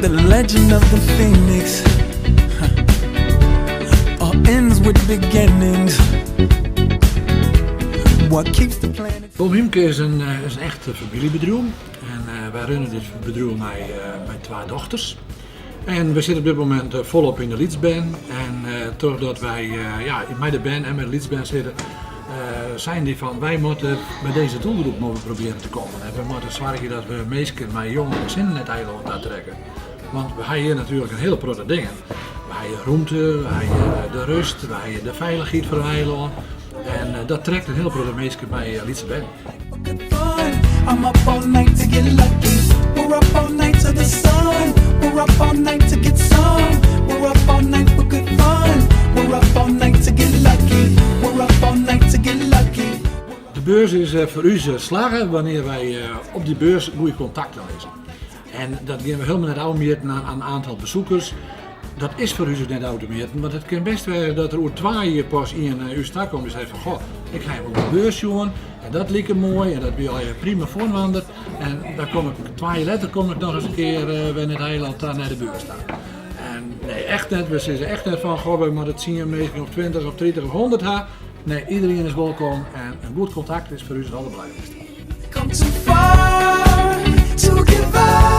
The legend of the phoenix all ends with beginnings. What keeps the planet. Boom Hiemke is in, is in echt famyljebedriuw. En wy runne dit bedriuw mei twa dochters. En we sitte op dit momint folop yn de lytsbern. En trochdat wy, ja, mei de bern en mei de lytsbern sitte, seinen dy fan wy moatte by dizze doelgroep moatte we probearje te kommen. En we moatte soargje dat we minsken mei jonge gesinnen nei it eilân ta trekke. Want we ha hjir natuerlik in hiele protte dingen. We ha hjir rûmte, we ha hjir de rust, we ha hjir de feilichheid fan it eilân. En dat trekt in hiele protte minsken mei lytse bern. I'm up all night to get lucky. We're up all night to the sun. We're up all night to get some. We're up all night for good fun. We're up all night to get lucky. We're up all night to get lucky. De beurs is foar ús slagge wannear't wy op dy beurs goede kontakten lizze. En dat gean we hielendal net ôfmjitten aan aantal besoekers. Dat is foar ús ek net ôf te mjitten, want it kin best wêze dat der oer twa jier pas ien nei ús ta komt en seit fan goh, ik ha jim op de beurs sjoen en dat like moai en dat wie allegear prima foarinoar. En dan kom ik 2 jier letter kom ik noch ris in kear wer nei it eilân ta nei de beurs ta. En nee, echt net, we sizze echt net fan goh, we moatte 10 minsken of 20 of 30 of 100 ha. Nee, iedereen is wolkom en in goed kontakt is foar ús it alderbelangrykste. Come too far to give up.